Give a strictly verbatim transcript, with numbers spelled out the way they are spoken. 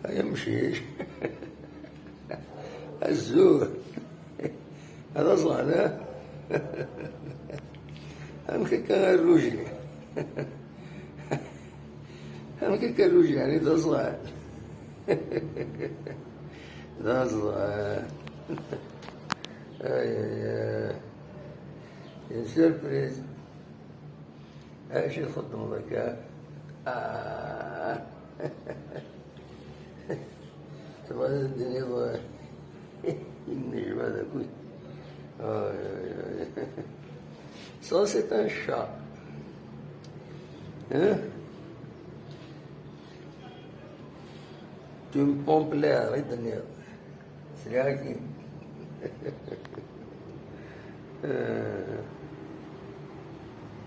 Ay amcic. Azul. Ad aẓɣal, ha? Amek akka a Ruji? Amek akka a Ruji, yeɛni d aẓɣal? D aẓɣal. Ay, ay, ay. Une surprise. Acu txeddmeḍ akka? Ah. Tebɣiḍ ad d-tiniḍ innejmaɛ d akud. Ay, ay, ay. Ça, c'est un chat. Hein? Tu me pompes l'air, i d-tenniḍ. Sliɣ-ak-in.